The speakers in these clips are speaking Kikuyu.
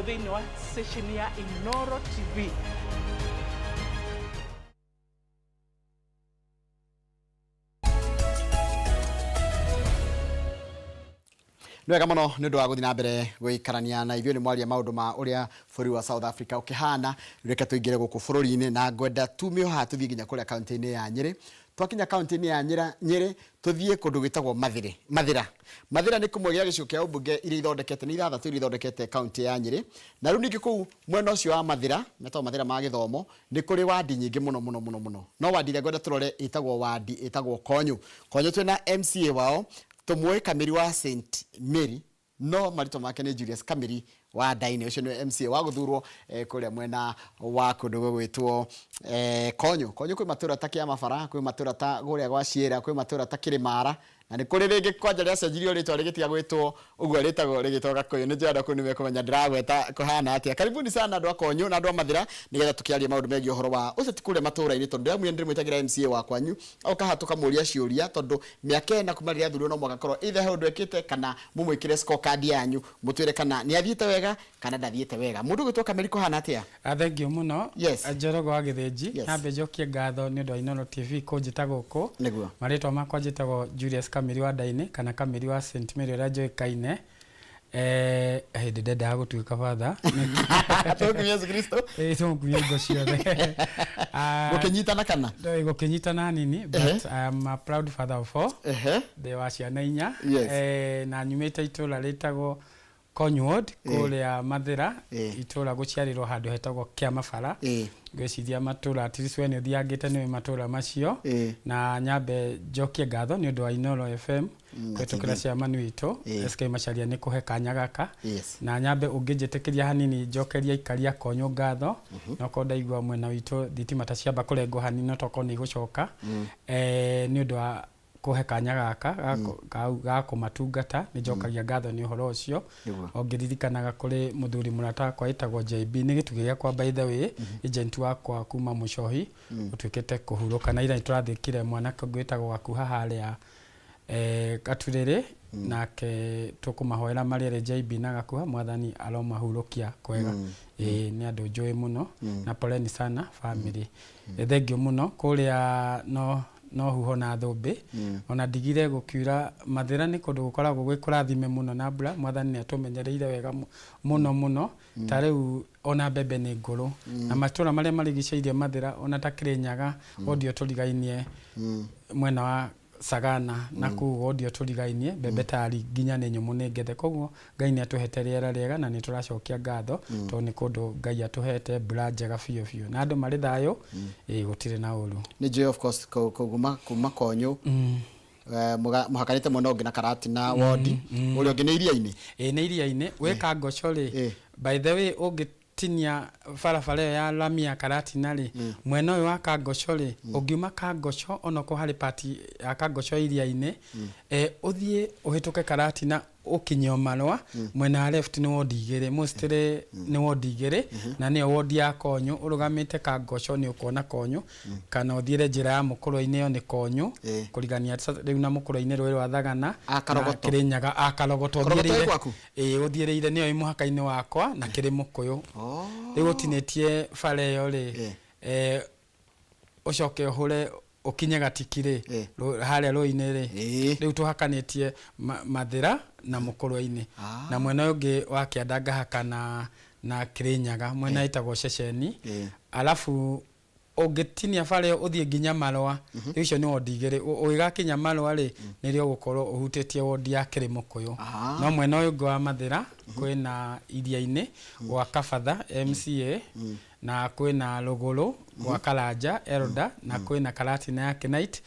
Thĩinĩ wa ceceni ya Inoro TV. Nĩ wega mũno nĩ ũndũ wa gũthiĩ na mbere gũikarania na ithuĩ. Nĩ mwaria maũndũ ma ũrĩa bũrũri wa South Africa ũkĩhana. Reke tũingĩre gũkũ bũrũri-inĩ na ngwenda tume o haha tũthiĩ nginya kũrĩa kaũntĩ-inĩ ya Nyĩrĩ. Twakinya kaũntĩ-inĩ ya Nyĩrĩ tũthiĩ kũndũ gwĩtagwo Mathĩrĩ, Mathĩra. Mathĩra nĩ kĩmwe gĩa gĩcigo kĩa ũmbunge iria ithondekete, nĩ ithathatũ iria ithondekete kaũntĩ ya Nyĩrĩ. Na rĩu ningĩ kũu mwena ũcio wa Mathĩra, metagwo Mathĩra ma Gĩthomo, nĩ kũrĩ wandi nyingĩ mũno mũno mũno mũno. No wandi ĩrĩa ngwenda tũrore ĩtagwo wandi ĩtagwo Konyũ. Konyũ twĩna MCA wao, tũmũĩ Kamĩri wa St Mary, no marĩtwa make nĩ Julius Kamĩri wa Ndainĩ. Ũcio nĩwe MCA wa gũthurwo kũrĩa mwena wa kũndũ gũgwĩtwo Konyũ. Konyũ kwĩ matũra ta Kĩamabara, kwĩ matũra ta kũrĩa gwa Ciĩra, kwĩ matũra ta Kĩrĩmara, na nĩ kũrĩ rĩngĩ kwanja rĩacenjirio rĩtwa rĩgĩtiga gwĩtwo ũguo rĩtagwo rĩgĩtwo Gakũyũ. Nĩ njũĩ andũ a kũu nĩ mekũmenya ndĩragweta kũhana atĩa. Karibuni sana andũ a Konyũ na andũ a Mathĩra nĩgetha tũkĩarie maũndũ megiĩ ũhoro wa ũteti kũrĩa matũra-inĩ, tondũ ndĩramwĩra nĩ ndĩrĩmwĩtagĩra MCA wa kwanyu oka haha tũkamũria ciũria, tondũ mĩaka ĩna kuma rĩrĩa athurirwo no mũhaka akorwo either he ũndũ ekĩte kana mũmwĩkĩre scorecard yanyu mũtwĩre kana nĩ athiĩte wega kana ndathiĩte wega. Mũndũ ũgwĩtwo Kameri kũhana atĩa? Thengiũ mũno. Yes. Njoroge wa Gĩthĩnji. Yes. Nyambe njokie ngatho nĩ ũndũ wa Inooro TV kũnjĩta gũkũ. Nĩguo. Marĩtwa makwa njĩtagwo Julius Kamiri wa Ndainĩ kana Kamiri wa St Mary ũrĩa njũĩkaine. Hĩndĩ ndendaga gũtuĩka batha. Tũkumie Yesu Kristo. Ĩĩ tũmũkumie hingo ciothe. Gũkĩnyitana kana? Gũkĩnyitana hanini but I am a proud father of four. Ndĩ wa ciana inya. Na nyumĩte itũra rĩtagwo Konywood kũrĩa Mathĩra, itũra gũciarĩrwo handũ hetagwo Kĩamabara. Ngwĩciria matũra at least we nĩ ũthiangĩte nĩũĩ matũra macio. Na nyambe njokie ngatho nĩ ũndũ wa Inooro FM kũhĩtũkĩra chairman witũ SK Macharia nĩ kũhe kanya gaka. Na nyambe ũngĩnjĩtĩkĩria hanini njokerie aikari a Konyũ ngatho, no korwo ndaigua mwena witũ thitima ta ciamba kũrengwo hanini no tokorwo nĩ igũcoka, nĩ ũndũ wa kũhe kanya gaka ga kũmatungata, nĩ njokagia ngatho nĩ ũhoro ũcio. O ngĩririkanaga kũrĩ mũthuri mũrata wakwa wĩtagwo JB, nĩ gĩtugĩ gĩakwa by the way, agent wakwa kuma Mũcohi, ũtuĩkĩte kũhurũka. Na ira nĩ tũrathikire mwanake ũngĩ wĩtagwo Gakuha harĩa Gaturĩrĩ, nake tũkũmahoera marĩ erĩ JB na Gakuha, Mwathani aromahurũkia kwega. Ĩĩ nĩ andũ njũĩ mũno, na poleni sana family. Thengiũ mũno, kũrĩa no no huho na thũmbĩ. Ona ndigire gũkiura, Mathĩra nĩ kũndũ gũkoragwo gwĩ kũrathime mũno na mbura, Mwathani nĩ atũmenyereire wega mũno mũno. Ta rĩu ona mbembe nĩ ngũrũ. Na matũra marĩa marigicĩirie Mathĩra ona ta Kĩrĩnyaga, wondi ĩyo tũrigainie mwena wa Sagana na kũu wondi ĩyo tũrigainie, mbembe tayari nginya nĩ nyũmũ nĩ ngethe. Koguo Ngai nĩ atũhete rĩera rĩega na nĩ tũracokia ngatho tondũ nĩ kũndũ Ngai atũhete mbura njega biũ biũ. Na andũ marĩ thayũ, ĩĩ gũtirĩ na ũru. Nĩ njũĩ of course kuma Konyũ mũhakanĩte mwena ũngĩ na Karatina wondi, ũrĩa ũngĩ nĩ iria-inĩ. Ĩĩ nĩ iria-inĩ. Wĩ Kangocho rĩ, by the way ũngĩ tinia barabara ĩyo ya lami ya Karatina rĩ, mwena ũyũ wa Kangocho rĩ, ũngiuma Kangocho onokorwo harĩ part ya Kangocho iria-inĩ, ũthiĩ ũhĩtũke Karatina ũkinye o Marwa, mwena wa left nĩ wondi igĩrĩ, mostly nĩ wondi igĩrĩ, na nĩyo wondi ya Konyũ, ũrũgamĩte Kangocho nĩ ũkuona Konyũ, kana ũthiĩre njĩra ya Mũkũrwe-inĩ ĩyo nĩ Konyũ, kũrigania rĩu na Mũkũrwe-inĩ rũĩ rwa Thagana, na Karogoto. Kĩrĩnyaga, a Karogoto Karogoto ĩ ũthiĩrĩire gwaku? Ĩĩ ũthiĩrĩire nĩyo ĩ mũhaka-inĩ wakwa na kĩrĩ mũkũyũ. Rĩu ũtinĩtie bara ĩyo rĩ, ũcoke ũhũre ũkinye Gatiki rĩ, harĩa rũĩ-inĩ rĩ, rĩu tũhakanĩtie Mathĩra na Mũkũrwe-inĩ. Na mwena ũyũ ũngĩ wa kĩanda ngahaka na Kĩrĩnyaga, mwena ĩtagwo Ceceni. Alafu Ũngĩtinia bara ĩyo ũthiĩ nginya Marũa, rĩu icio nĩ wondi igĩrĩ. Ũgĩgakinya Marũa rĩ, nĩrĩo ũgũkorwo ũhutĩtie wondi ya Kĩrĩmũkũyũ. No mwena ũyũ ũngĩ wa Mathĩra, kwĩna Iria-inĩ gwa Kabatha MCA, na kwĩna Rũgũrũ gwa Karanja Elder, na kwĩna Karatina ya Knight,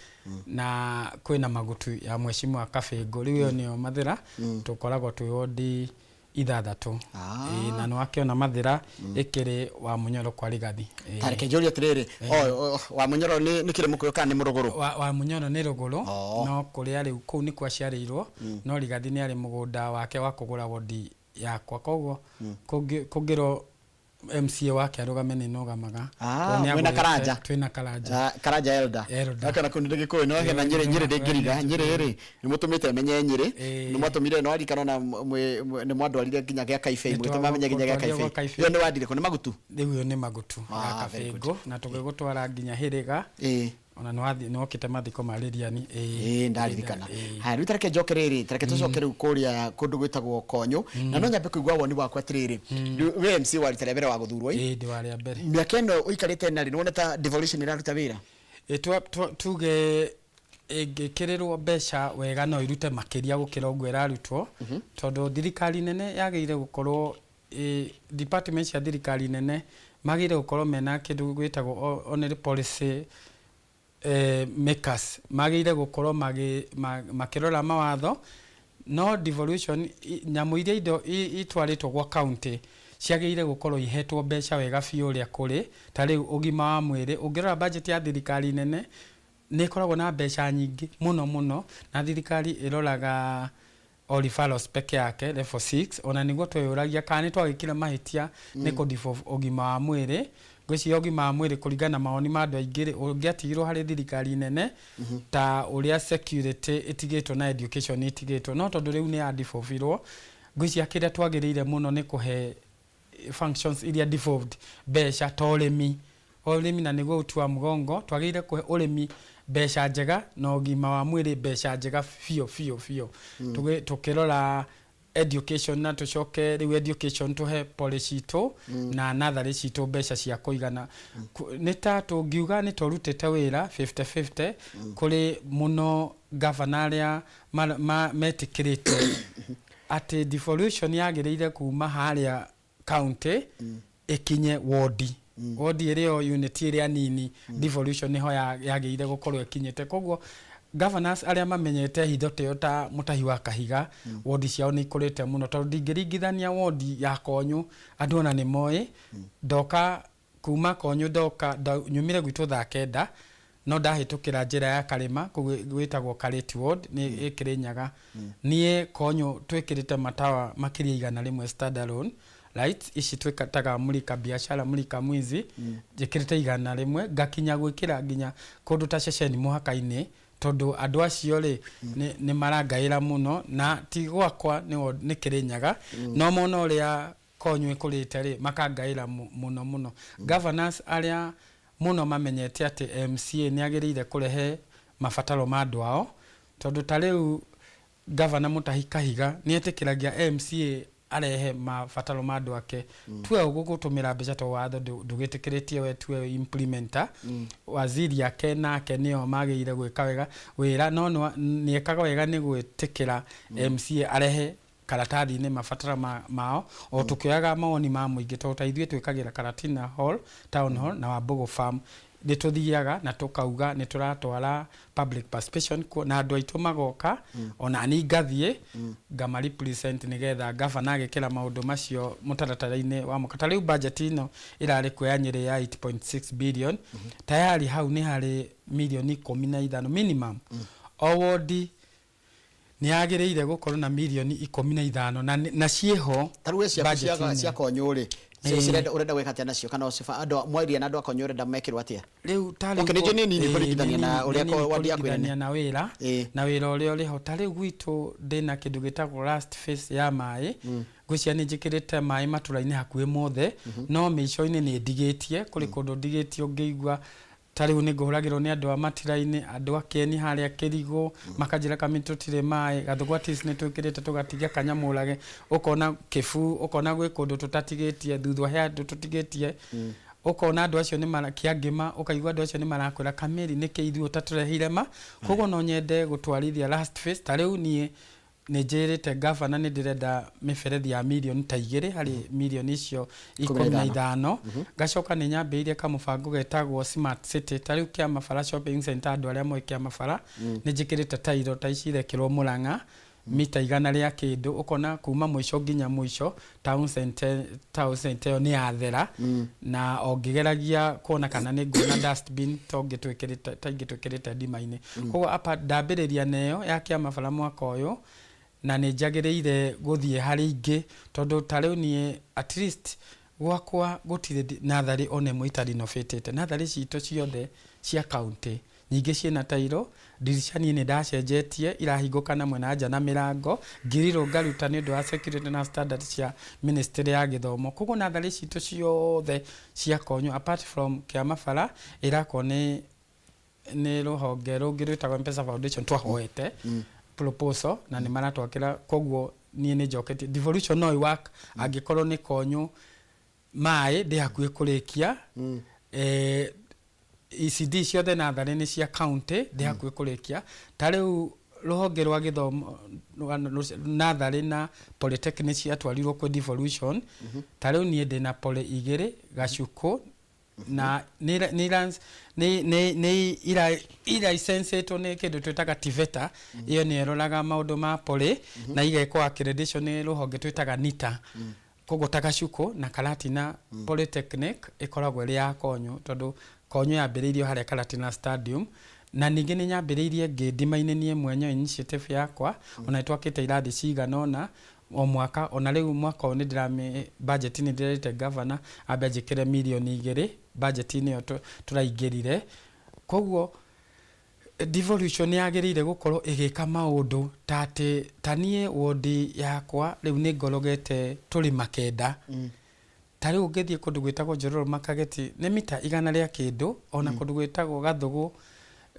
na kwĩna Magutu ya Mheshimiwa Kabĩngũ. Rĩu ĩyo nĩyo Mathĩra, tũkoragwo twĩ wondi ithathatũ. Ĩĩ na nĩwakĩona Mathĩra ĩkĩrĩ Wamunyoro kwa Rigathi. Ĩĩ. Ta reke njũrie atĩrĩrĩ, Wamunyoro nĩ kĩrĩ Mũkũyũ kana nĩ Mũrũgũrũ? Wamunyoro nĩ Rũgũrũ, no kũrĩa rĩu kũu nĩkuo aciarĩirwo, no Rigathi nĩ arĩ mũgũnda wake wa kũgũra wondi yakwa, koguo kũngĩrwo MCA wake arũgame nĩ nũgamaga. Ah, Tondũ nĩ mwĩna agũrĩte- Karanja? Twĩna Karanja. Ah, Karanja Elder. Elder. Akana kũu nĩ ndĩgĩkũĩ no hena Nyĩrĩ, Nyĩrĩ ndĩngĩriga. Nyĩrĩ rĩ, nĩ mũtũmĩte menye Nyĩrĩ. Nĩ mwatũmire no arikana na nĩ mwandwarire nginya gĩa Kaibei, Nĩ mũgĩtũma menye nginya gĩa twatwarire gwa Kaibei. Kaibei. Ĩyo nĩ wadi ĩrĩkũ? Nĩ Magutu? Rĩu ĩyo nĩ Magutu Ah, ya very good. Kabĩngũ na tũgĩgũtwara nginya Hĩrĩga. Ona nĩ wathiĩ nĩ wokĩte mathiko ma Lilian. Ĩĩ, ndaririkana. Haya, rĩu tareke njoke rĩrĩ, tareke tũcoke rĩu kũrĩa kũndũ gwĩtagwo Konyũ. Na no nyambe kũigua woni waku atĩrĩrĩ, rĩu we MC wa rita rĩa mbere wa gũthurwo ĩ? Ĩĩ, ndĩ wa rĩa mbere. Mĩaka ĩno ũikarĩte narĩ, nĩ wonete devolution ĩraruta wĩra? Ĩ, tuge ĩngĩkĩrĩrwo mbeca wega no irute makĩria gũkĩra ũguo ĩrarutwo, tondũ thirikari nene yagĩrĩire gũkorwo department cia thirikari nene magĩrĩire gũkorwo mena kĩndũ gĩtagwo only policy makers, magĩrĩire gũkorwo makĩrora mawatho. No devolution, nyamũ iria indo itwarĩtwo gwa county ciagĩrĩire gũkorwo ihetwo mbeca wega biũ ũrĩa kũrĩ. Ta rĩu ũgima wa mwĩrĩ, ũngĩrora budget ya thirikari nene nĩ ĩkoragwo na mbeca nyingĩ mũno mũno, na thirikari ĩroraga o referrals peke yake level 6. Ona nĩguo tweyũragia kana nĩ twagĩkire mahĩtia nĩ kũ devolve ũgima wa mwĩrĩ. Ngwĩciria ũgima wa mwĩrĩ, kũringana na mawoni ma andũ aingĩ rĩ, ũngĩatigirwo harĩ thirikari nene ta ũrĩa security ĩtigĩtwo na education ĩtigĩtwo, no tondũ rĩu nĩ ya devolvirwo, ngwĩciria kĩrĩa twagĩrĩire mũno nĩ kũhe functions iria devolved mbeca ta ũrĩmi, ũrĩmi na nĩguo uti wa mgongo. Twagĩrĩire kũhe ũrĩmi mbeca njega na ũgima wa mwĩrĩ mbeca njega biũ biũ biũ. Tũkĩrora education na tũcoke rĩu education tũhe policy citũ na natharĩ citũ mbeca cia kũigana. Nĩ ta tũngiuga nĩ tũrutĩte wĩra 50-50 kũrĩ mũno gavana arĩa metĩkĩrĩte atĩ devolution yagĩrĩire kuma harĩa county ĩkinye wodi, wodi ĩrĩa o unit ĩrĩa nini. Devolution nĩho yagĩrĩire gũkorwo ĩkinyĩte. Koguo governors arĩa mamenyete hitho ta ĩyo ta Mũtahi wa Kahiga, wodi ciao nĩ ikũrĩte mũno, tondũ ndingĩringithania wodi ya Konyũ. Andũ ona nĩ moĩ ndoka kuma Konyũ, ndoka nyumire gwitũ thaa 9, no ndahĩtũkĩra njĩra ya Karĩma kũu gwĩtagwo Karĩti ward nĩ ĩkĩrĩ niĩ Konyũ twĩkĩrĩte matawa makĩria 100 standalone lights ici twĩtaga mulika biashara, mulika mwizi. Njĩkĩrĩte 100, ngakinya gwĩkĩra nginya kũndũ ta ceceni mũhaka-inĩ, tondũ andũ acio rĩ nĩ marangaĩra mũno na ti gwakwa nĩ Kĩrĩnyaga, no mona ũrĩa Konyũ ĩkũrĩte rĩ, makangaĩra mũno mũno. Governors arĩa mũno mamenyete atĩ MCA nĩ agĩrĩire kũrehe mabataro ma andũ ao, tondũ ta rĩu Gavana Mutahi Kahiga nĩ etĩkĩragia MCA arehe mabataro ma andũ ake. Tuwe ũgũgũtũmĩra mbeca to watho ndũgĩtĩkĩrĩtie, we tuwe implementer. Waziri ake nake nĩo magĩrĩire gwĩka wega wĩra, no nĩ ekaga wega nĩ gwĩtĩkĩra MCA arehe karatathi-inĩ mabataro mao o tukĩoyaga mawoni ma mũingĩ, tondũ ta ithuĩ twĩkagĩra Karatina Hall, Town Hall na Wambugu Farm. Nĩ tũthiaga na tũkauga nĩ tũratwara public participation kuo na andũ aitũ magoka, ona ni ngathiĩ ngama represent nĩgetha gavana agĩkĩra maũndũ macio mũtaratara-inĩ wa mwaka. Ta rĩu budget ĩno ĩrarĩ kuo ya Nyĩrĩ ya 8.6 billion, tayari hau nĩ harĩ mirioni 15 minimum. O wodi nĩ yagĩrĩire gũkorwo na mirioni 15 na ciĩho. Ta rĩu we ciaku budget-inĩ. Cia Konyũ rĩ, ũrenda gwĩka atĩa nacio? Kana andũ mwaria na andũ a Konyũ, ũrenda mekĩrwo atĩa? Rĩu ta Okay, nĩ nĩ nini kũringithania na nĩ ũrĩa nini wadi yaku ĩnene. Kũringithania na wĩra na wĩra ũrĩa ũrĩho. Ta rĩu gwitũ ndĩna kĩndũ gĩtagwo last phase ya maĩ. Ngwĩciria nĩ njĩkĩrĩte maĩ matũra-inĩ hakuhĩ mothe, no mĩico-inĩ nĩ ndigĩtie, kũrĩ kũndũ ndigĩtie. Ũngĩigua ta rĩu nĩ ngũhũragĩrwo nĩ andũ a matira-inĩ, andũ a Keni harĩa Kĩrigũ, makanjĩra kami tũtirĩ maĩ. Gathũgwa tis nĩ twĩkĩrĩte, tũgatigia kanyamũrage, ũkona Kĩbuu, ũkona gwĩ kũndũ tũtatigĩtie, thuthwa he andũ tũtigĩtie, ũkona andũ acio nĩ mara kĩangĩma, ũkaigua andũ acio nĩ marakwĩra kamĩri nĩkĩ ithuĩ ũtatũreheire ma. Koguo no nyende gũtwarithia last phase. Ta rĩu niĩ nĩ njĩrĩte gavana nĩ ndĩrenda mĩberethi ya mirioni ta 2 harĩ mirioni icio 15. Ngacoka nĩ nyambĩrĩirie kamũbango getagwo smart city. Ta rĩu Kĩama Bara shopping center, andũ arĩa moĩ Kĩama Bara, nĩ njĩkĩrĩte tairo ta ici irekĩrwo Mũrang'a, mita igana rĩa kĩndũ, ũkona kuma mũico nginya mũico town center, town center ĩyo nĩ yathera. Na o ngĩgeragia kuona kana nĩ nguona dustbin to ngĩ twĩkĩrĩte ta ingĩ twĩkĩrĩte ndima-inĩ. Koguo apa ndambĩrĩria na ĩyo ya Kĩama Bara mwaka ũyũ, na nĩ njagĩrĩire gũthiĩ harĩ ingĩ, tondũ ta rĩu niĩ at least Gwakwa gũtirĩ natharĩ ona ĩmwe itarinobatĩte. Natharĩ citũ ciothe cia county nyingĩ ciĩna tairo, ndirica niĩ nĩ ndacenjetie irahingũka na mwena wa nja na mĩrango, ngirirũ ngaruta nĩ ũndũ wa security na standard cia ministry ya gĩthomo. Koguo natharĩ citũ ciothe cia Konyũ apart from Kĩamabara ĩrakwo nĩ nĩ rũhonge rũngĩ rwĩtagwo Mpesa Foundation twahoete proposal na nĩ maratwakĩra, koguo niĩ nĩ njoketie devolution no ĩ-work angĩkorwo nĩ Konyũ maĩ ndĩ hakuhĩ kũrĩkia, ECD ciothe natharĩ nĩ cia county ndĩ hakuhĩ kũrĩkia. Ta rĩu rũhonge rwa gĩthomo natharĩ na polytechnic ciatwarirwo kwĩ devolution. Ta rĩu niĩ ndĩna poly igĩrĩ Gacukũ na nĩ iraicensĩtwo nĩ kĩndũ twĩtaga TVETA. Ĩyo nĩ ĩroraga maũndũ ma poly na igekwo accreditation nĩ rũhonge twĩtaga NITA. Koguo ta Gacukũ na Karatina Polytechnic ĩkoragwo ĩrĩ ya Konyũ tondũ Konyũ yambĩrĩirio harĩa Karatina Stadium. Na ningĩ nĩ nyambĩrĩirie ngĩndima-inĩ niĩ mwenyewe initiative yakwa, ona nĩ twakĩte irathi cigana ũna o mwaka. Ona rĩu mwaka ũyũ nĩ ndĩramĩ budget nĩ ndĩrerĩte governor ambe anjĩkĩre mirioni 2 budget-inĩ ĩyo tũraingĩrire. Koguo devolution nĩ yagĩrĩire gũkorwo ĩgĩka maũndũ ta atĩ ta niĩ wodi yakwa rĩu nĩ ngorogete tũrĩma 9. Ta rĩu ũngĩthiĩ kũndũ gwĩtagwo Njororo Makageti nĩ mita igana rĩa kĩndũ, ona kũndũ gwĩtagwo Gathũgũ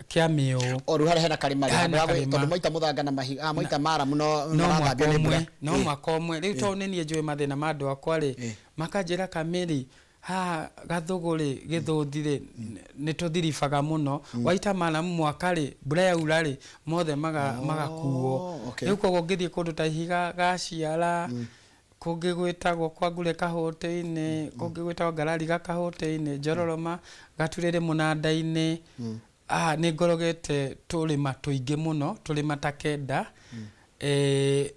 kĩa mĩũũ. O rĩu harĩa hena karĩma rĩ, Hena handũ ha karĩma. Tondũ maita mũthanga na mahiga, maita maramu no no mwaka marathambio nĩ mbura. Ũmwe no mwaka ũmwe rĩu, tondũ nĩ niĩ njũĩ mathĩna ma andũ akwa rĩ, makanjĩra, "Kamĩri, haha Gathũgũ rĩ, Gĩthũthi rĩ, nĩ tũthiribaga mũno. Waita maramu mwaka rĩ, mbura yaura rĩ, mothe magakuo." Rĩu koguo ũngĩthiĩ kũndũ ta Ihiga Gaciara, kũngĩ gwĩtagwo kwa Ngure Kahũtĩ-inĩ, kũngĩ gwĩtagwo Ngarariga Kahũtĩ-inĩ, Njororoma Gaturĩrĩ mũnanda-inĩ, nĩ ngorogete tũrĩma tũingĩ mũno, tũrĩma ta 9.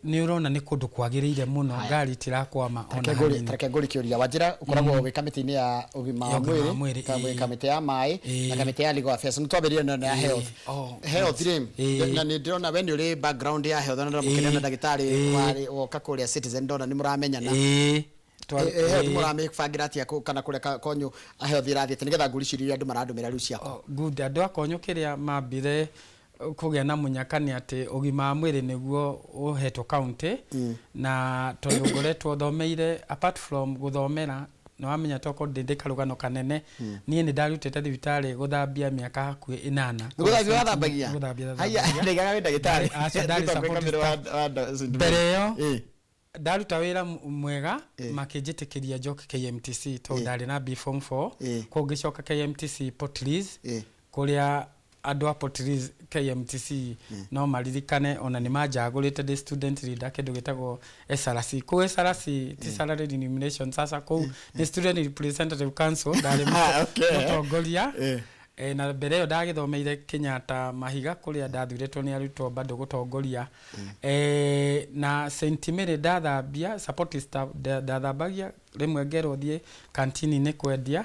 Nĩ ũrona nĩ kũndũ kwagĩrĩire mũno, ngari itirakwama ona hanini. Tareke ngũrie kĩũria. Wanjĩra ũkoragwo wĩ kamĩtĩ-inĩ ya ũgima wa Ya ũgima wa mwĩrĩ, mwĩrĩ, kamĩtĩ ya maĩ na kamĩtĩ ya legal affairs. Nĩ twambĩrĩrie na ya health. Health rĩ, na nĩ ndĩrona we nĩ ũrĩ background ya health, na ndĩramũkenia na ndagĩtarĩ warĩ woka kũrĩa Citizen, ndona nĩ mũramenyana. Health mũramĩbangĩra atĩa kana kũrĩa Konyũ health ĩrathiĩ atĩa, nĩgetha ngũri ciũria iria andũ marandũmĩra rĩu ciakwa? Oh, good. Andũ a Konyũ kĩrĩa mambire kũgĩa na mũnyaka nĩ atĩ ũgima wa mwĩrĩ nĩguo ũhetwo county, na tondũ ngoretwo thomeire, apart from gũthomera, nĩ wamenya tokorwo ndĩ karũgano kanene, niĩ nĩ ndarutĩte thibitarĩ gũthambia mĩaka hakuhĩ 8. Nĩ gũthambia wathambagia? Gũthambia. Haya, Thathambagia. ndaigaga wĩ ndagĩtarĩ. Aca, ndarĩ Nĩtwa support kwĩ staff. Mbere ĩyo ndaruta wĩra mwega, makĩnjĩtĩkĩria njoke KMTC tondũ ndarĩ na B form 4. Koguo ngĩcoka KMTC Potris, kũrĩa andũ a Potris KMTC no maririkane ona nĩ manjagũrĩte ndĩ student leader kĩndũ gĩtagwo SRC. Kũu SRC ti salary remuneration, sasa kũu nĩ student representative council, ndarĩ mũtongoria. Na mbere ĩyo ndagĩthomeire Kenyatta Mahiga, kũrĩa ndathurĩtwo nĩ arutwo bado gũtongoria. Na St Mary ndathambia support staff, ndathambagia, rĩmwe ngerwo thiĩ kantini-inĩ kwendia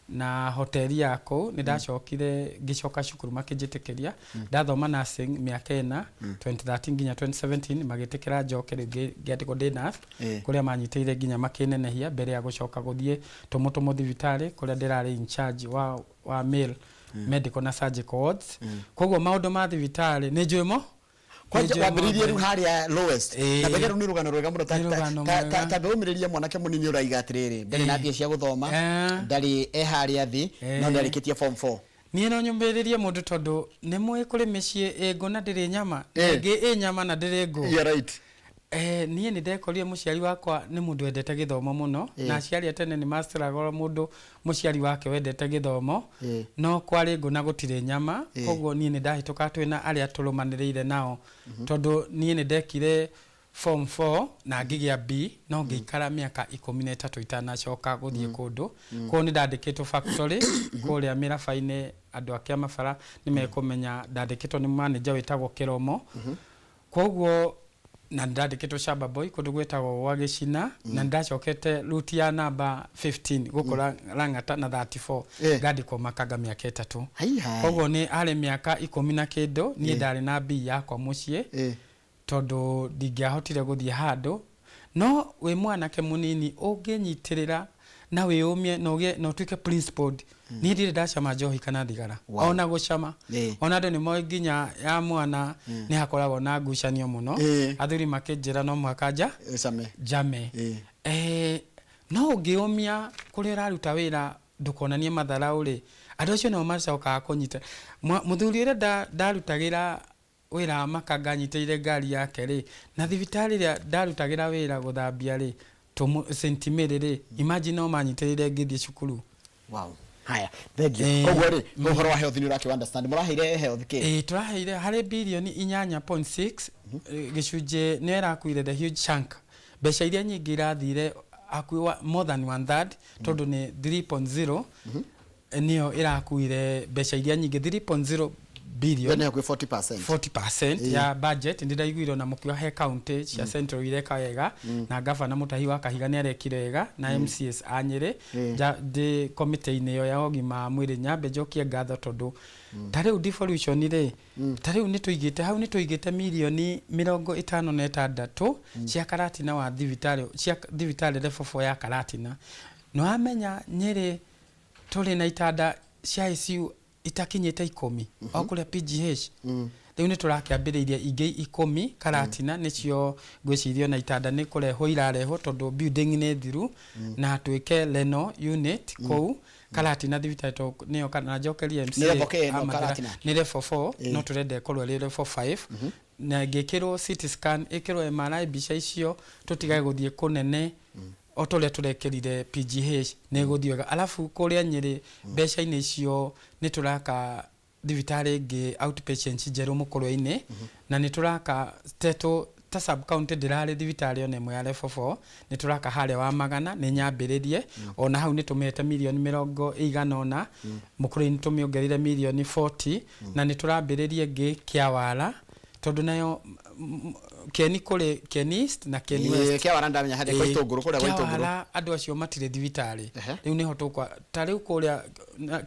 na hoteli ya kũu. Nĩ ndacokire ngĩcoka cukuru, makĩnjĩtĩkĩria ndathoma nursing mĩaka 4, 2013 nginya 2017, magĩtĩkĩra njoke rĩu ngĩandĩkwo ndĩ nurse, kũrĩa manyitĩire nginya makĩnenehia mbere ya gũcoka gũthiĩ tũmũtũmũ thibitarĩ kũrĩa ndĩrarĩ in charge wa male medical na surgical wards. Koguo maũndũ ma thibitarĩ nĩ njũĩ mo. Kwanja Nĩ njũĩ wambĩrĩirie mothe. rĩu harĩa lowest na mbere rĩu nĩ rũgano rwega mũno. Nĩ rũgano mwega. Ta mbĩũmĩrĩrie mwanake mũnini ũraiga atĩrĩrĩ, ndarĩ na mbia cia gũthoma, ndarĩ e harĩa thĩ, no ndarĩkĩtie form 4. Niĩ no nyũmĩrĩrie mũndũ tondũ nĩ mũĩ kũrĩ mĩciĩ ĩ ngũ na ndĩrĩ nyama, na ĩngĩ ĩ nyama na ndĩrĩ ngũ. You're right. Niĩ nĩ ndekorire mũciari wakwa nĩ mũndũ wendete gĩthomo mũno, na aciari a tene nĩ maceragwo mũndũ mũciari wake wendete gĩthomo, no kwarĩ ngũ na gũtirĩ nyama. Koguo niĩ nĩ ndahĩtũkaga twĩna arĩa tũrũmanĩrĩire nao, tondũ niĩ nĩ ndekire form 4 na ngĩgĩa B, no ngĩikara mĩaka 13 itanacoka gũthiĩ kũndũ. Koguo nĩ ndandĩkĩtwo factory kũrĩa mĩraba-inĩ. Andũ a Kĩamabara nĩ mekũmenya ndandĩkĩtwo nĩ manager wĩtagwo Kĩromo. Koguo na nĩ ndandĩkĩtwo shamba boy kũndũ gwĩtagwo gwa Gĩcina, na nĩ ndacokete route ya namba 15 gũkũ Lang'ata na 34, ngandĩkwo makanga mĩaka 3. Haiya. Koguo nĩ arĩ mĩaka 10 na kĩndũ niĩ ndarĩ na B yakwa mũciĩ, tondũ ndingĩahotire gũthiĩ handũ. No wĩ mwanake mũnini ũngĩnyitĩrĩra na wĩyũmie na ũgĩe na ũtuĩke principled. Niĩ ndirĩ ndacama njohi kana thigara. Ona gũcama. Ona andũ nĩ moĩ nginya ya mwana nĩ hakoragwo na ngucanio mũno. Athuri makĩnjĩra no mũhaka nja Ũcame. Njame. No ũngĩũmia kũrĩa ũraruta wĩra, ndũkonanie matharau rĩ, andũ acio nĩo macokaga kũnyita. Mũthuri ũrĩa ndarutagĩra wĩra wa makanga anyitĩrĩire ngari yake rĩ, na thibitarĩ ĩrĩa ndarutagĩra wĩra gũthambia rĩ, St Mary rĩ, imagine no manyitĩrĩire ngĩthiĩ cukuru. Wow. Haya, thank you. Koguo rĩ, ũhoro wa health nĩ ũrakĩ understand. Mũraheire health kĩ? Ĩĩ, tũraheire harĩ birioni 8.6, gĩcunjĩ nĩyo ĩrakuire the huge chunk. Mbeca iria nyingĩ irathire hakuhĩ more than one third, tondũ nĩ 3.0 nĩyo ĩrakuire mbeca iria nyingĩ, 3.0 billion. Nĩ hakuhĩ 40%. 40% ya budget. Ndĩraiguire ona mũkiuga he county cia central ireka wega, na gavana Mutahi wa Kahiga nĩ arekire wega na MCAs a Nyĩrĩ. Ndĩ komĩtĩ-inĩ ĩyo ya ũgima wa mwĩrĩ, nyambe njokie ngatho tondũ ta rĩu devolution rĩ, ta rĩu nĩ tũigĩte hau, nĩ tũigĩte mirioni 56 cia Karatina wa thibitarĩ, cia thibitarĩ level 4 ya Karatina. Nĩ wamenya Nyĩrĩ tũrĩ na itanda cia ICU itakinyĩte 10 o kũrĩa PGH. Rĩu nĩ tũrakĩambĩrĩirie ingĩ 10 Karatina, nĩcio ngwĩciria ona itanda nĩ kũrehwo irarehwo tondũ building nĩ thiru, na twĩke renal unit kũu Karatina thibitarĩ tondũ nĩyo na njokerie MCA. Nĩ level kĩ ĩno a Mathĩra. Karatina? Nĩ level 4, no tũrenda ĩkorwo ĩrĩ level 5 na ĩngĩkĩrwo CT scan, ĩkĩrwo MRI, mbica icio tũtigage gũthiĩ kũnene o ta ũrĩa tũrekĩrire PGH, nĩ ĩgũthiĩ wega. Alafu kũrĩa Nyĩrĩ, mbeca-inĩ icio nĩ tũraka thibitarĩ ĩngĩ outpatient njerũ Mũkũrwe-inĩ, na nĩ tũraka tetũ ta sub county ndĩrarĩ thibitarĩ ona ĩmwe ya level 4. Nĩ tũraka harĩa wa Magana, nĩ nyambĩrĩrie, ona hau nĩ tũmĩhete mirioni 80. Mũkũrwe-inĩ tũmĩongereire mirioni 40, na nĩ tũrambĩrĩria ĩngĩ Kĩawara, tondũ nayo Kieni, kũrĩ Kieni East na Kieni West. Kĩawara ndamenya harĩa kwa Itũngũrũ, kũrĩa gwa Itũngũrũ. Kĩawara andũ acio matirĩ thibitarĩ. Rĩu nĩho tũkwa ta rĩu kũrĩa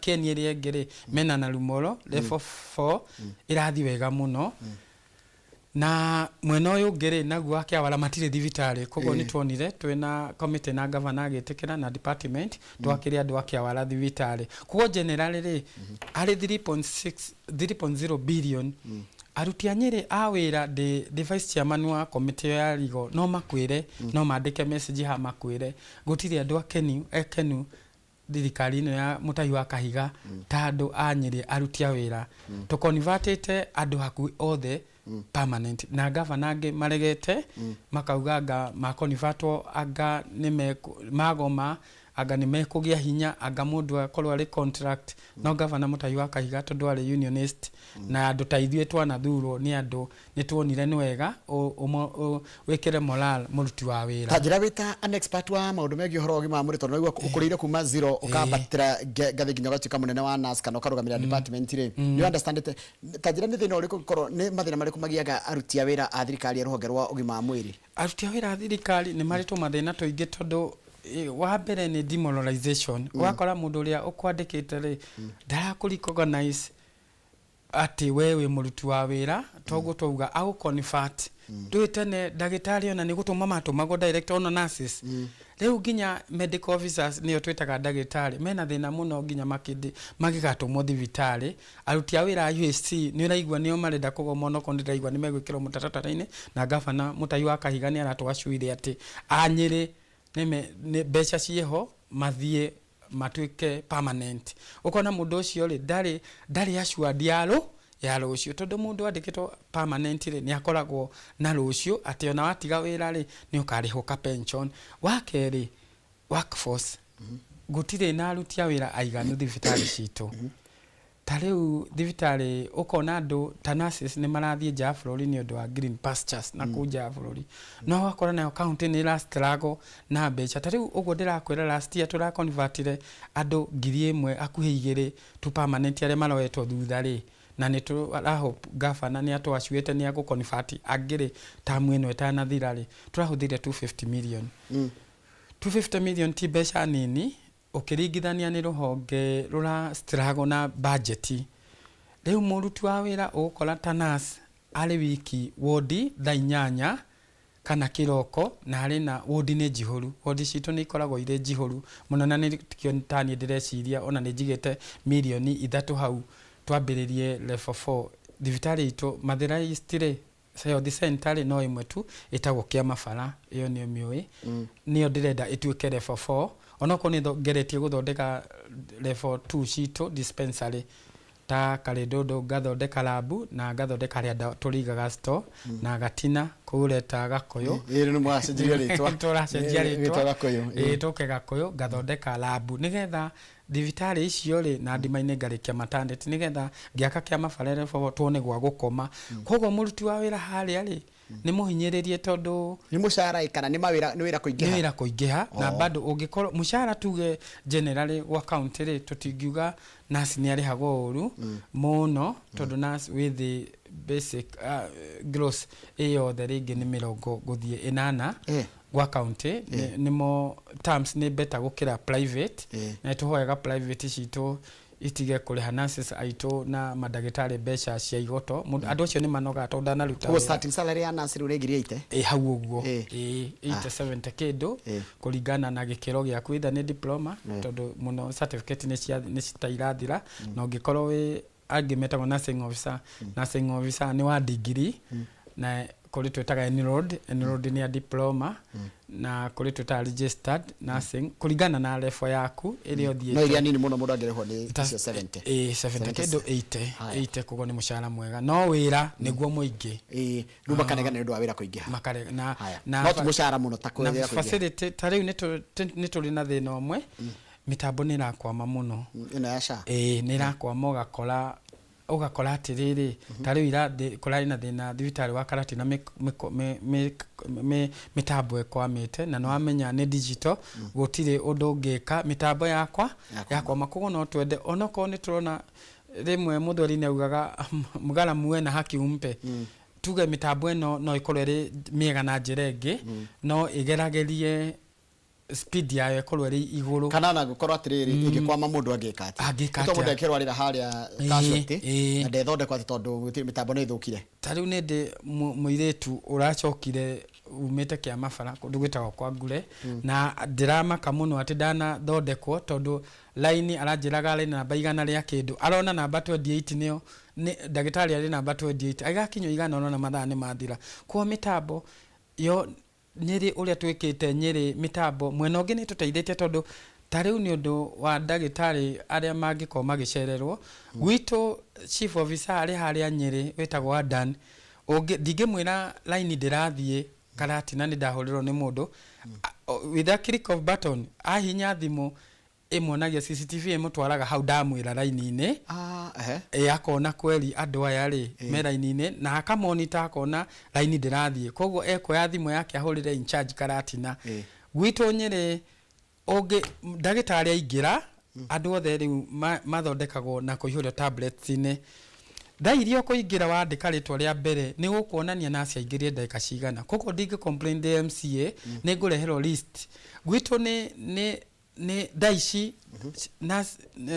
Kieni ĩrĩa ĩngĩ rĩ, mena na Lumoro level 4 ĩrathiĩ wega mũno, na mwena ũyũ ũngĩ rĩ, naguo wa Kĩawara matirĩ thibitarĩ. Koguo nĩ tuonire twĩna committee na gavana agĩtĩkĩra na department twakĩre andũ a Kĩawara thibitarĩ. Koguo generally rĩ, harĩ 3.6 3.0 billion, aruti a Nyĩrĩ a wĩra, ndĩ vice chairman wa committee ĩyo ya rigo, no makwĩre, no mandĩke message haha makwĩre gũtirĩ andũ akenu ekenu thirikari ĩno ya Mũtahi wa Kahiga ta andũ a Nyĩrĩ aruti a wĩra. Tũconvertĩte andũ hakuhĩ othe permanent, na gavana angĩ maregete makauga anga maconvertwo, anga nĩ magoma, anga nĩ mekũgĩa hinya, anga mũndũ akorwo arĩ contract. No gavana Mũtahi wa Kahiga, tondũ arĩ unionist na andũ ta ithuĩ twanathurwo nĩ andũ, nĩ tuonire nĩ wega wĩkĩre moral mũruti wa wĩra. Ta njĩra, wĩ ta an expert wa maũndũ megiĩ ũhoro wa ũgima wa mwĩrĩ, tondũ naigua ũkũrĩire kuma zero ũkambatĩra ngathĩ nginya ũgatuĩka mũnene wa nurse kana ũkarũgamĩrĩra department rĩ, nĩ understandĩte. Ta njĩra, nĩ thĩna ũrĩkũ korwo nĩ mathĩna marĩkũ magiaga aruti a wĩra a thirikari a rũhonge rwa ũgima wa mwĩrĩ? Aruti a wĩra a thirikari nĩ marĩ tũmathĩna tũingĩ, tondũ wa mbere nĩ demoralization. Ũgakora mũndũ ũrĩa ũkwandĩkĩte rĩ, ndarakũ recognize atĩ we wĩ mũruti wa wĩra. Toguo twauga agũ convert ndũĩ tene ndagĩtarĩ ona nĩ gũtũma matũmagwo direct, ona nurses. Rĩu nginya medical officers, nĩo twĩtaga ndagĩtarĩ, mena thĩna mũno nginya makĩndĩ magĩgatũmwo thibitarĩ. Aruti a wĩra a UHC nĩ ũraigua nĩo marenda kũgoma, onokorwo ndĩraigua nĩ megwĩkĩrwo mũtaratara-inĩ, na gavana Mũtahi wa Kahiga nĩ aratwacuire atĩ a Nyĩrĩ nĩ mbeca ciĩho mathiĩ matuĩke permanent. Ũkona mũndũ ũcio rĩ, ndarĩ assured ya rũciũ, tondũ mũndũ andĩkĩtwo permanent rĩ, nĩ akoragwo na rũciũ atĩ ona watiga wĩra rĩ, nĩ ũkarĩhwo ka pension. Wa kerĩ, workforce, gũtirĩ na aruti a wĩra aiganu thibitarĩ citũ. Ta rĩu thibitarĩ ũkona andũ ta nurses nĩ marathiĩ nja ya bũrũri nĩ ũndũ wa green pastures na kũu nja ya bũrũri, no ũgakora nayo county nĩ ĩra struggle na mbeca. Ta rĩu ũguo ndĩrakwĩra, last year tũraconvertire andũ 1,000 hakuhĩ 2 to permanent arĩa maroetwo thutha rĩ, na nĩ tũrahope gavana nĩ atwacuĩte nĩ agũconvert angĩ rĩ, tamu ĩno ĩtanathira rĩ, tũrahũthĩrire 250 million. 250 million ti mbeca nini ũkĩringithania nĩ rũhonge rũra struggle na budget. Rĩu mũruti wa wĩra ũgũkora ta nurse arĩ wiki wodi thaa 8. kana kĩroko na harĩ na wodi nĩ njihũru. Wodi citũ nĩ ikoragwo irĩ njihũru mũno na nĩkĩo taniĩ ndĩreciria ona nĩ njigĩte mirioni 3 hau twambĩrĩrie level 4 thibitarĩ itũ. Mathĩra East rĩ, health center rĩ, no ĩmwe tu ĩtagwo Kĩamabara, ĩyo nĩyo mĩũĩ, nĩyo ndĩrenda ĩtuĩke level 4, onokorwo nĩ ngeretie gũthondeka level 2 citũ dispensary ta Karĩndũndũ, ngathondeka lab na ngathondeka harĩa tũrĩigaga store, na Gatina kũreta Gakũyũ. Ĩĩ, nĩ mwacenjirie rĩtwa. Tũracenjia rĩtwa. Rĩtwa. Gakũyũ. Ĩĩ, tũke Gakũyũ, ngathondeka lab nĩgetha thibitarĩ icio rĩ, na ndima-inĩ ngarĩkia maternity, nĩgetha ngĩaka Kĩamabara level 4 tuone gwa gũkoma. Koguo mũruti wa wĩra harĩa rĩ, nĩ mũhinyĩrĩrie tondũ Nĩ mũcara ĩ, kana nĩ mawĩra, nĩ wĩra nĩ kũingĩha? Wĩra kũingĩha na Oh. bado ũngĩkorwo mũcara tuge generally gwa county rĩ, tũtingiuga nurse nĩ arĩhagwo ũru mũno, tondũ nurse with the basic gross ĩ yothe rĩngĩ nĩ 80 gwa county nĩmo terms nĩ better gũkĩra private. Na nĩtũhoyaga private citũ itige kũrĩha nurses aitũ na mandagĩtarĩ mbeca cia igoto. Andũ acio nĩ manogaga tondũ ndanaruta Koguo wĩra. Starting salary ya nurse rĩu nĩ 80,000? Ĩ, hau ũguo. Ĩ. Ĩ, 80, 70 kĩndũ, kũringana na gĩkĩro gĩaku, either nĩ diploma, tondũ mũno certificate nĩ cia nĩ ta irathira, na ũngĩkorwo wĩ angĩ metagwo nursing officer. Nursing officer nĩ wa degree, na kũrĩ twĩtaga enrolled, enrolled nĩ ya diploma, na kũrĩ twĩtaga registered nursing, kũringana na level yaku ĩrĩa ũthiĩte. No iria nini mũno mũndũ angĩrĩhwo nĩ icio 70? Ĩ, 70 kĩndũ, 80. Haya. 80, koguo nĩ mũcara mwega, no wĩra nĩguo mũingĩ. Ĩ, rĩu makanegana nĩ ũndũ wa wĩra kũingĩha. Makare na Haya. na No ti mũcara mũno ta na kwĩrĩa kũingĩha. Facility ta rĩu nĩ tũrĩ na thĩna ũmwe, mĩtambo nĩ ĩrakwama mũno. Ĩno ya SHA? Ĩĩ, nĩ ĩrakwama, ũgakora atĩrĩrĩ, ta rĩu ira kũrarĩ na thĩna thibitarĩ wa Karatina, mĩtambo ĩkwamĩte, na nĩ wamenya nĩ digital, gũtirĩ ũndũ ũngĩka mĩtambo yakwa Yakwama. Yakwama. Koguo no twende, onokorwo nĩ tũrona rĩmwe mũthweri nĩ augaga mgaramu wena haki umpe, tuge mĩtambo ĩno no ĩkorwo ĩrĩ mĩega na njĩra ĩngĩ, no ĩgeragerie speed yayo ĩkorwo ĩrĩ igũrũ. Kana ona gũkorwo atĩrĩrĩ, ĩngĩkwama mũndũ angĩka atĩa? Angĩka Nĩ tondũ mũndũ atĩa? akĩrwarĩra harĩa casualty na ndethondekwo atĩ tondũ gũtirĩ mĩtambo nĩ ĩthũkire. Ta rĩu nĩ ndĩ mũirĩtu ũracokire umĩte Kĩamabara kũndũ gwĩtagwo kwa Ngure, na ndĩramaka mũno atĩ ndanathondekwo, tondũ laini aranjĩraga arĩ namba 100 rĩa kĩndũ, arona namba 28, nĩyo nĩ ndagĩtarĩ arĩ namba 28, agĩgakinywo 100 ũrona mathaa nĩ mathira. Koguo mĩtambo yo Nyĩrĩ, ũrĩa twĩkĩte Nyĩrĩ, mĩtambo mwena ũngĩ nĩ tũteithĩtie, tondũ ta rĩu nĩ ũndũ wa ndagĩtarĩ arĩa mangĩkorwo magĩcererwo gwitũ, chief officer arĩ harĩa Nyĩrĩ wĩtagwo Adan, ũngĩ ndingĩmwĩra laini ndĩrathiĩ Karatina nĩ ndahũrĩrwo nĩ mũndũ, with a click of button ahinya thimũ ĩmuonagia CCTV ĩmũtwaraga hau ndamwĩra raini-inĩ. Ah, ehe. Ĩ, akona kweri andũ aya rĩ me raini-inĩ, na akamonita akona raini ndĩrathiĩ, koguo ekuoya thimũ yake ahũrĩre in charge Karatina. Gwitũ Nyĩrĩ ũngĩ ndagĩtarĩ aingĩra, andũ othe rĩu mathondekagwo na kũihũrio tablets-inĩ. Thaa iria ũkũingĩra wandĩka rĩtwa rĩa mbere nĩ gũkuonania nurse aingĩrire ndagĩka cigana, koguo ndingĩ complain ndĩ MCA, nĩ ngũreherwo list. Gwitũ nĩ thaa ici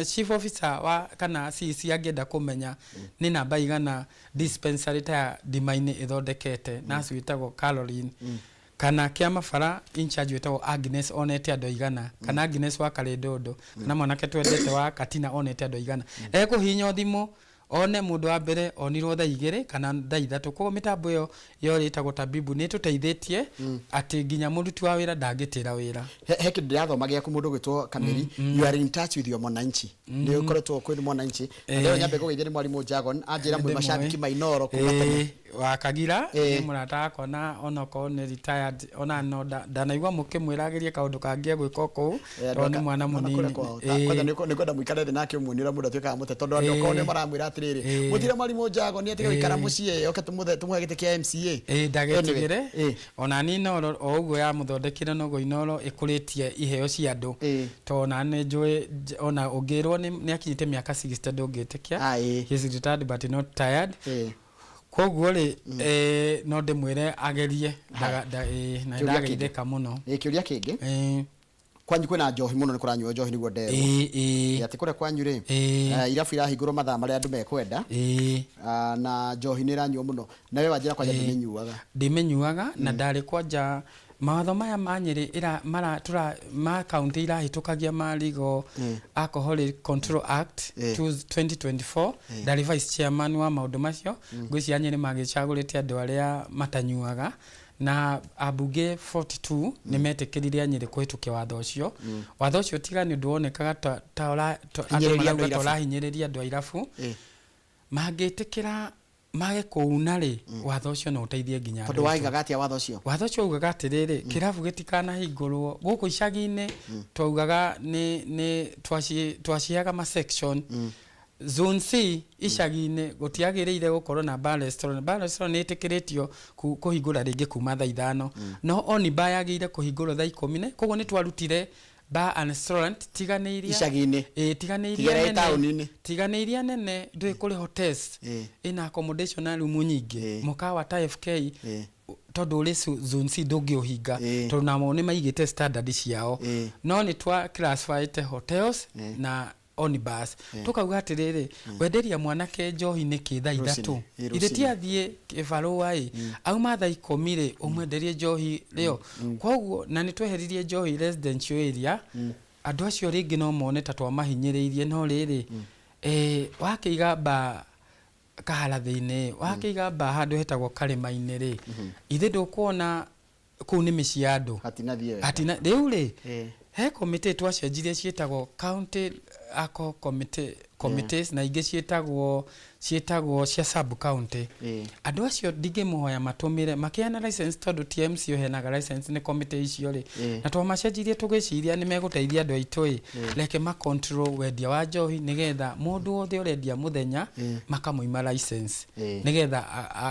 chief officer wa kana CEC angĩenda kũmenya nĩ namba igana dispensary ta ya ndima-inĩ ĩthondekete nurse wĩtagwo Caroline, kana Kĩamabara in charge wĩtagwo Agnes onete andũ aigana, kana Agnes wa Karĩndũndũ, kana mwanake twendete wa Katina onete andũ aigana, ekũhihinya thimũ one mũndũ wa mbere onirwo thaa 2 kana thaa 3. Koguo mĩtambo ĩyo yorĩtagwo tabibu nĩ ĩtũteithĩtie atĩ nginya mũruti wa wĩra ndangĩtĩra wĩra. He kĩndũ ndĩrathoma gĩaku, mũndũ ũgwĩtwo Kameri, you are in touch with your mwananchi, nĩ ũkoretwo kwĩ mwananchi, na ndĩrona nyambe kũgeithia nĩ mwarimũ Jagon anjĩra mwĩ Ndĩmũĩ. macambĩki ma Inooro kuma tene. Ĩĩ, wa Kagira. Nĩ mũrata wakwa, na onokorwo nĩ retired, ona no ndanaigua mũkĩmwĩra agerie kaũndũ kangĩ egwĩka o kũu, tondũ nĩ mwana Ona kũrĩa mũnini. kwao. Kwanja nĩ kwenda mũikare thĩ nake ũmuonie ũrĩa mũndũ atuĩkaga mũte, tondũ andũ okorwo nĩ maramwĩra atĩrĩrĩ, mũtire mwarimũ Jagon atige gũikara mũciĩ, oke tũmũhe gĩtĩ kĩa MCA. Ĩĩ, ndagetigĩre. Anyway, ĩĩ. Ona ni Inooro o ũguo yamũthondekire, noguo Inooro ĩkũrĩtie iheo cia andũ, tondũ ona nĩ njũĩ ona ũngĩrwo nĩ akinyĩte mĩaka 60 ndũngĩtĩkia. Ah, ĩĩ. He is retired but not tired. Koguo rĩ, no ndĩmwĩre agerie na Kĩũria kĩngĩ. ndageithĩka mũno. Ĩĩ, kĩũria kĩngĩ. Kwanyu kwĩna njohi mũno, nĩ kũranyuo njohi nĩguo nderwo. Ĩĩ ĩĩ. Atĩ kũrĩa kwanyu rĩ, irabu irahingũrwo mathaa marĩa andũ mekwenda. Ah, na njohi nĩ ĩranyuo mũno, na we wanjĩra kwanja ndũmĩnyuaga. Ndĩmĩnyuaga na ndarĩ kwanja mawatho maya ma Nyĩrĩ ĩra mara tũra ma county irahĩtũkagia ma Legal Alcoholic Control Act 2024, ndarĩ vice chairman wa maũndũ macio. Ngwĩciria Nyĩrĩ magĩcagũrĩte andũ arĩa matanyuaga, na ambunge 42 nĩ metĩkĩrire a Nyĩrĩ kũhĩtũkia watho ũcio. Watho ũcio tiga nĩ ũndũ wonekaga ta andũ Hinyĩrĩria andũ marauga ta irabu. ũrahinyĩrĩria andũ a irabu, mangĩtĩkĩra mage kũuna rĩ, watho ũcio no ũteithie nginya Tondũ andũ aitũ. Waigaga atĩa watho ũcio? Watho ũcio ugaga atĩrĩrĩ, kĩrabu gĩtikanahingũrwo gũkũ icagi-inĩ. Twaugaga nĩ twaciheaga ma section. Zone C, icagi-inĩ gũtiagĩrĩire gũkorwo na bar restaurant. Bar restaurant nĩ ĩtĩkĩrĩtio kũhingũra rĩngĩ kuma thaa 5, no oni bar yagĩrĩire kũhingũrwo thaa 10. Na koguo nĩ twarutire bar and restaurant tiganĩiria Icagi-inĩ. Ĩĩ, tiganĩiria Tiga nene. Taũni-inĩ. Tiganĩiria nene ndũĩ kũrĩ hotels ĩna accommodation na rumu nyingĩ, mũkawa ta FK, tondũ ũrĩ zone C ndũngĩũhinga, tondũ namo nĩ maigĩte standard ciao. No nĩ twa classifyĩte hotels na oni bars, tukauga atĩrĩrĩ, wenderia mwanake njohi nĩkĩ thaa 3? Rũcinĩ, Ithe ti athiĩ kĩbarũa ĩ, auma thaa 10 rĩ, ũmwenderie njohi rĩo. Koguo na nĩ tweheririe njohi residential area. Andũ acio rĩngĩ no mone ta twamahinyĩrĩirie, no rĩrĩ, wakĩiga ba kaharathĩ-inĩ, wakĩiga ba handũ hetagwo karĩma-inĩ rĩ, ithe ndũkuona kũu nĩ mĩciĩ ya andũ? Hatinathiĩ wega. Hatina rĩu rĩ, he committee twacenjirie ciĩtagwo county alcohol committee, committees, na ingĩ ciĩtagwo cia sub county. Andũ acio ndingĩmũhoya matũmĩre makĩheana license, tondũ TMC ũheanaga license nĩ committee icio rĩ. Na twamacenjirie tũgĩciria nĩ megũteithia andũ aitũ ĩ, reke ma control wendia wa njohi, nĩgetha mũndũ wothe ũrendia mũthenya makamũima license, nĩgetha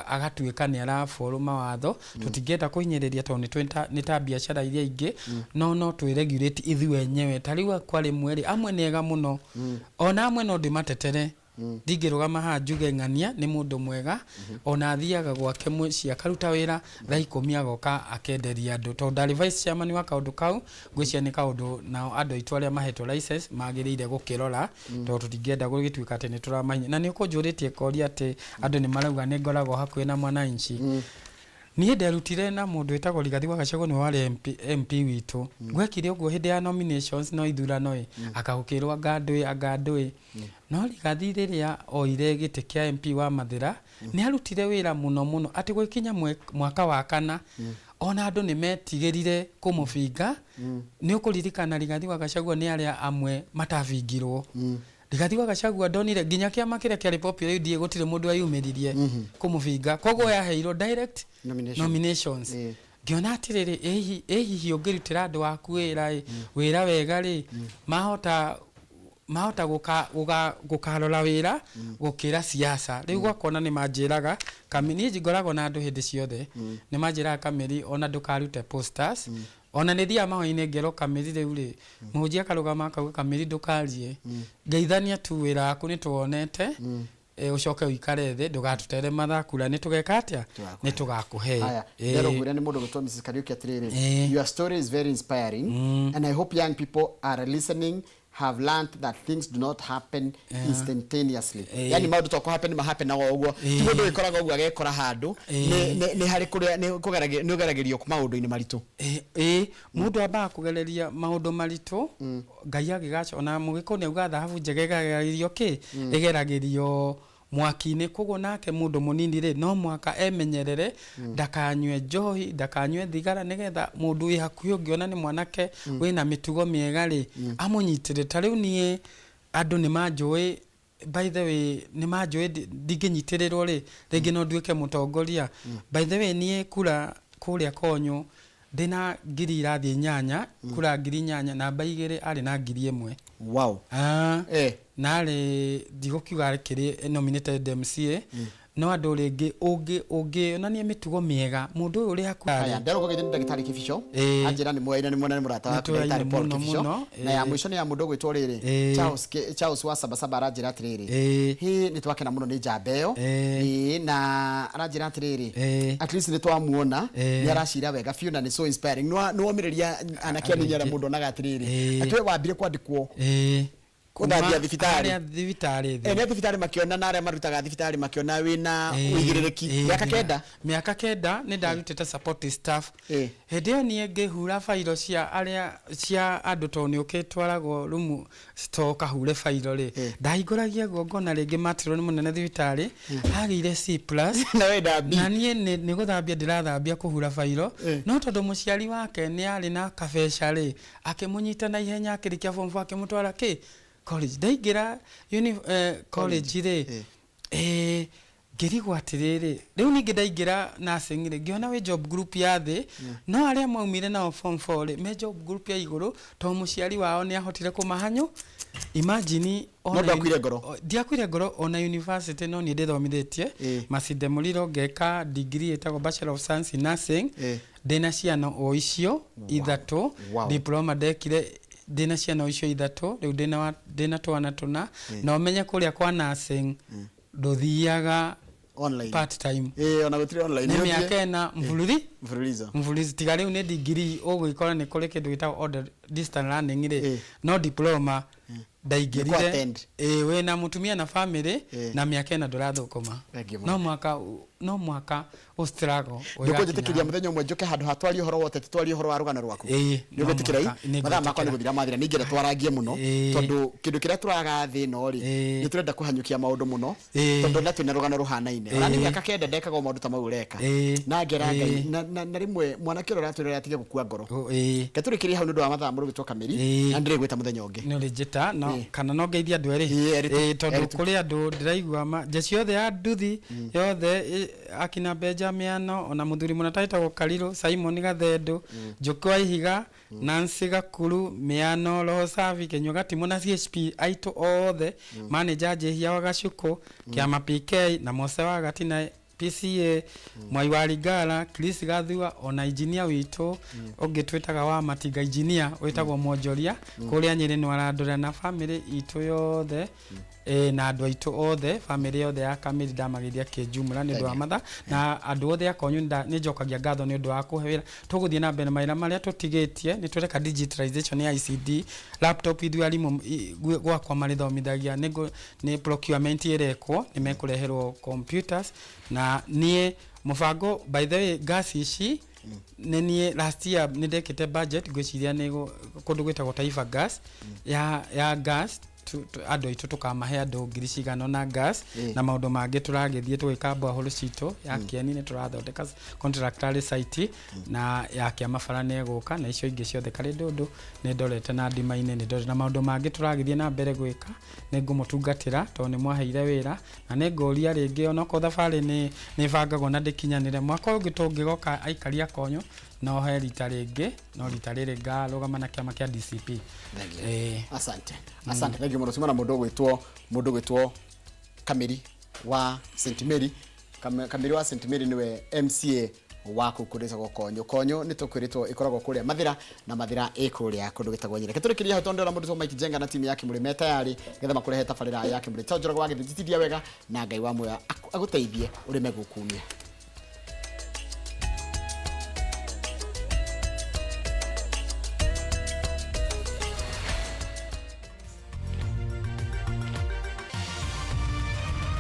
agatuĩka nĩ arafollow mawatho. Tũtingĩenda kũhinyĩrĩria tondũ nĩ ta biacara iria ingĩ, no twĩ regulate ithuĩ wenyewe. Ta rĩu kwa rĩmwe rĩ, amwe nĩ ega mũno, ona amwe no ndĩmatetere. Ndingĩrũgama haha njuge ng'ania nĩ mũndũ mwega, ona athiaga gwake mũciĩ akaruta wĩra thaa 10, agoka akenderia andũ. Tondũ ndarĩ vice chairman wa kaũndũ kau, ngwĩciria nĩ kaũndũ nao andũ aitũ arĩa mahetwo license magĩrĩire gũkĩrora, tondũ tũtingĩenda gũgĩtuĩka atĩ nĩ tũramahinya. Na nĩ ũkũnjũrĩtie koria atĩ andũ nĩ marauga nĩ ngoragwo hakuhĩ na mwananchi. Niĩ nderutire na mũndũ wĩtagwo Rigathi wa Gachagua, nĩwe warĩ MP witũ. Gwekire ũguo hĩndĩ ya nominations no ithurano ĩ, akagũkĩrwo anga ndũĩ, anga ndũĩ. No Rigathi rĩrĩa oire gĩtĩ kĩa MP wa Mathĩra, nĩ arutire wĩra mũno mũno atĩ gwĩkinya mwaka wa kana ona andũ nĩ metigĩrire kũmũbinga. Nĩ ũkũririkana Rigathi wa Gachagua nĩ arĩa amwe matabingirwo. Rigathi wa Gachagua ndonire nginya kĩama kĩrĩa kĩarĩ popular UDA, gũtirĩ mũndũ weyumĩririe kũmũbinga, koguo yaheirwo direct Nomination. Nominations. Ngĩona atĩrĩrĩ, ĩ hihi ũngĩrutĩra andũ aku wĩra ĩ, wĩra wega rĩ, mahota gũkarora wĩra gũkĩra siasa. Rĩu gwakona nĩ manjĩraga kami, niĩ ngoragwo na andũ hĩndĩ ciothe, nĩ manjĩraga, "Kamĩri, ona ndũkarute posters." Ona nĩ thiaga mahoya-inĩ ngerwo, "Kamĩri, rĩu rĩ," mũhunjia akarũgama akauga, "Kamĩri, ndũkarie, ngeithania tu, wĩra waku nĩ tuwonete, ũcoke ũikare thĩ, ndũgatũtere mathaa, kura nĩ tũgeka atĩa, nĩ tũgakũhe." Haya, ndero ngwĩre nĩ mũndũ gwĩtwo Mrs. Kariuki atĩrĩrĩ, "Your story is very inspiring and I hope young people are listening have learned that things do not happen instantaneously." Yani maũndũ to kũ happen ma happen o ũguo, ti mũndũ wĩkoraga ũguo agekora handũ. Nĩ harĩ kũrĩa nĩ ũgeragĩrio maũndũ-inĩ maritũ. Ĩ, mũndũ ambaga kũgereria maũndũ maritũ, Ngai agĩgaca. Ona mũgĩkũyũ nĩ auga thahabu njega ĩgeragĩrio kĩ, ĩgeragĩrio mwaki-inĩ. Koguo nake mũndũ mũnini rĩ, no mũhaka emenyerere, ndakanyue njohi, ndakanyue thigara, nĩgetha mũndũ wĩ hakuhĩ ũngĩona nĩ mwanake wĩna mĩtugo mĩega rĩ, amũnyitĩrĩre. Ta rĩu niĩ andũ nĩ manjũĩ, by the way, nĩ manjũĩ ndingĩnyitĩrĩrwo rĩ, rĩngĩ no nduĩke mũtongoria. By the way, niĩ kura kũrĩa Konyo ndĩna ngiri irathiĩ 8, kura 8000, namba 2 arĩ na 1000. Ah, narĩ ndigũkiuga akĩrĩ nominated MCA. No andũ rĩngĩ ũngĩonania mĩtugo mĩega mũndũ ũyũ ũrĩ hakuhĩ. Haya, nderwo gũgĩthiĩ nĩ ndagĩtarĩ Kibicho. Ĩĩ. Anjĩra nĩ mwaina nĩ mwena nĩ mũrata waku Nĩtũraine ndagĩtarĩ Paul mũno Kibicho. mũno, Na ya ĩĩ. mũico nĩ ya mũndũ ũgwĩtwo rĩrĩ. Ĩĩ. Charles Charles wa Sabasaba aranjĩra atĩrĩrĩ. Ĩĩ. Hĩ, nĩ twakena mũno nĩ njamba ĩyo. Ĩĩ. Ĩĩ, na aranjĩra atĩrĩrĩ. Ĩĩ. At least nĩ twamuona. Ĩĩ. Nĩ aracira wega biũ na nĩ so inspiring. Nĩ womĩrĩria anake anini arĩa mũndũ onaga atĩrĩrĩ. Ĩĩ. Atĩ we wambire kwandĩkwo Ĩĩ. Gũthambia Kuma thibitarĩ. harĩa thibitarĩ thĩ. Ene thibitarĩ makĩona na arĩa marutaga thibitarĩ makĩona wĩna Ĩĩ, ũigĩrĩrĩki. ĩĩ, Mĩaka 9? Mĩaka 9 nĩ ndarutĩte support staff. Ĩĩ. Hĩndĩ ĩyo niĩ ngĩhura bairo cia arĩa cia andũ tondũ nĩ ũkĩtwaragwo rumu store ũkahure bairo rĩ. Ĩĩ. Ndahingũragia guo ngona rĩngĩ matron mũnene thibitarĩ agĩire C plus. Na wenda B. Na niĩ nĩ gũthambia ndĩrathambia kũhura bairo. Ĩĩ. No tondũ mũciari wake nĩ arĩ na kabeca rĩ, akĩmũnyita na ihenya akĩrĩkia form 4 akĩmũtwara kĩ college. Ndaingĩra college rĩ, ngĩrigwo atĩrĩrĩ, rĩu ningĩ ndaingĩra nursing rĩ, ngĩona wĩ job group ya thĩ, no arĩa maumire nao form 4 rĩ, me job group ya igũrũ, tondũ mũciari wao nĩ ahotire kũmahanyũ. Imagine No ndwakuire ngoro? Ndiakuire ngoro ona university no niĩ ndĩthomithĩtie. Masinde Muliro ngeka degree ĩtagwo Bachelor of Science in Nursing. Ndĩna ciana o icio ithatũ. Diploma ndekire ndĩna ciana o icio ithatũ, rĩu ndĩna twana tũna. Na ũmenye kũrĩa kwa nursing ndũthiaga Online. part time. Ona gũtirĩ online. Nĩ Nĩ mĩaka ĩna mburuthi. Mfululizo. Mfululizo. Tiga rĩu nĩ degree ũgũgĩkora nĩ kũrĩ kĩndũ gĩtagwo order distance learning rĩ. No diploma ndaingĩrire. Nĩ kũ-attend. Wĩna mũtumia na family na mĩaka ĩna ndũrathũkũma. Thank you mũno. No mũhaka ũ struggle Ndũkũnjĩtĩkĩria mũthenya ũmwe njũke handũ ha twarie ũhoro wa ũteti, twarie ũhoro wa rũgano rwaku? Ĩĩ, Nĩ ũgwĩtĩkĩra no mũhaka. ii? Mathaa makwa nĩ gũthira mathira, nĩ ingĩenda twarangie mũno, tondũ kĩndũ kĩrĩa tũraga thĩ ĩno rĩ, nĩ tũrenda kũhanyũkia maũndũ mũno, tondũ na twĩna rũgano rũhanaine. Ona niĩ mĩaka 9 ndekaga o maũndũ ta mau ũreka. Na ngera Ngai, na rĩmwe mwanake ũrĩa ũratwĩrora atige gũkua ngoro. Reke tũrĩkĩrie hau nĩ ũndũ wa mathaa mũrũ gwĩtwo Kamĩri, na nĩndĩrĩgwĩta mũthenya ũngĩ. Nĩ ũrĩnjĩta, no, kana no ngeithie andũ erĩ. Ĩĩ, erĩ tu, Tondũ erĩ tu. kũrĩ andũ ndĩraigua njeci yothe ya nduthi, yothe, akina Benja Miano, ona mũthuri mũna tagĩtagwo Karirũ, Simon Gathendũ, Njũkĩ wa Ihiga, Nancy Gakuru, Miano, Roho Safi, Kĩnyua Gatimũ na CHP aitũ othe, manager Njĩhia wa Gacukũ, Kĩama PK na Mose wa Gatina PCA, Mwai wa Ringara, Chris Gathua, ona engineer witũ ũngĩ twĩtaga wa Matinga engineer wĩtagwo Mwonjoria, kũrĩa Nyĩrĩ nĩ arandora na family itũ yothe, na andũ aitũ othe, family yothe ya Kamĩri ndamageithia kĩnjumla nĩ ũndũ wa matha, na andũ othe a Konyu nĩ njokagia ngatho nĩ ũndũ wa kũhe wĩra. Tũgũthiĩ na mbere na mawĩra marĩa tũtigĩtie, nĩ tũreka digitalization ya ICD, laptop ithuĩ arimũ gwakwa marĩthomithagia, nĩ procurement ĩrekwo, nĩ mekũreherwo computers, na niĩ mũbango, by the way, gas ici nĩ niĩ last year nĩ ndekĩte budget, ngwĩciria nĩ kũndũ gwĩtagwo Taifa Gas, ya gas, andũ aitũ tũkamahe andũ ngiri cigana na gas, na maũndũ mangĩ tũragĩthiĩ tũgĩka borehole citũ ya Kieni, nĩ tũrathondeka contractor site, na ya Kĩama bara nĩ ĩgũka, na icio ingĩ ciothe karĩ ndũndũ nĩ ndorete na ndima-inĩ, nĩ ndorete na maũndũ mangĩ tũragĩthiĩ na mbere gwĩka, nĩ ngũmũtungatĩra tondũ nĩ mwaheire wĩra, na nĩ ngũria rĩngĩ onokorwo thabarĩ nĩ ĩbangagwo na ndĩkinyanĩre, mwaka ũyũ ũngĩ tũngĩgoka aikari a Konyo no he rita rĩngĩ, no rita rĩrĩ ngarũgama na kĩama kĩa DCP. Thank you. Asante. Asante. Thank you mũno. Tuma na mũndũ ũgwĩtwo Kamĩri wa St Mary. Kamĩri wa St Mary nĩwe MCA wa kũu kũndũ gwĩtagwo Konyo. Konyo nĩ tũkwĩrĩtwo ĩkoragwo kũrĩa Mathĩra, na Mathĩra ĩ kũrĩa kũndũ gwĩtagwo Nyĩrĩ. Reke tũrĩkĩrie hau tondũ ndĩrona mũndũ ũgwĩtwo Mike Njenga na timu ya Kĩmũrĩ me tayarĩ nĩgetha makũrehe tabarĩra ya Kĩmũrĩ. Tondũ Njoroge wa Gĩthĩnji, tindia wega na Ngai wa muoyo agũteithie ũrĩme gũkumia.